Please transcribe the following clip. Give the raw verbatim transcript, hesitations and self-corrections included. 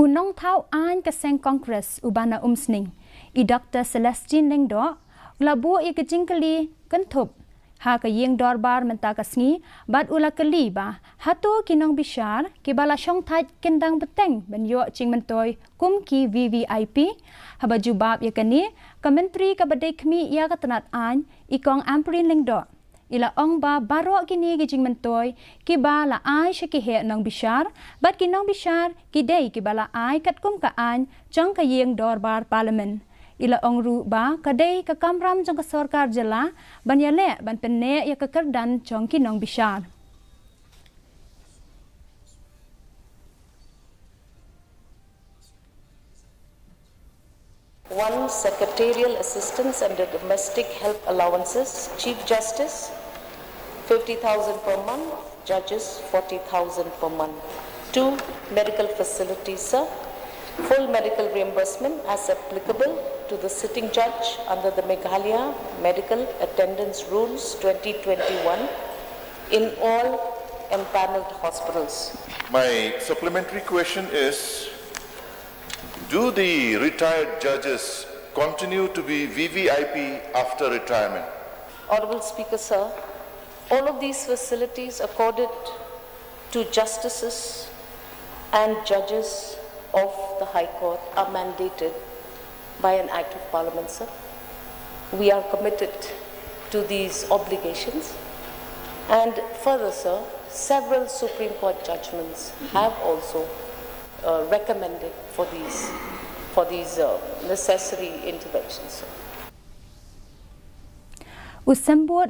U nongthaw aiñ ka seng Congress uba na Umsning, i Doktor Celestine Lyngdoh, u la buh ïa ka jingkylli kynthup ha ka ïing dorbar mynta ka sngi, bad u la kylli ba hato ki nongbishar kiba la shongthait kin dang bteng ban ïoh jingmyntoi kum ki V V I P. Haba jubab ïa kane, ka Myntri kaba dei khmih ïa ka tnat aiñ, i Kong Ampareen Lyngdoh, i la ong ba baroh kine ki jingmyntoi kiba la ai sha ki heh nongbishar, bad ki nongbishar ki dei kiba la ai katkum ka aiñ jong ka ïing dorbar Parliament. I la ong ruh ba ka dei ka kamram jong ka sorkar jylla ban ïaleh ban pynneh ïa ka kyrdan jong ki nongbishar. One, secretarial assistance under domestic help allowances, Chief Justice, fifty thousand per month, judges, forty thousand per month. Two, medical facilities, sir. Full medical reimbursement as applicable to the sitting judge under the Meghalaya Medical Attendance Rules twenty twenty-one in all empaneled hospitals. My supplementary question is, do the retired judges continue to be V V I P after retirement? Honorable Speaker, sir, all of these facilities accorded to justices and judges of the High Court are mandated by an Act of Parliament, sir. We are committed to these obligations. And further, sir, several Supreme Court judgments have also uh, recommended for these, for these uh, necessary interventions, sir. U symbud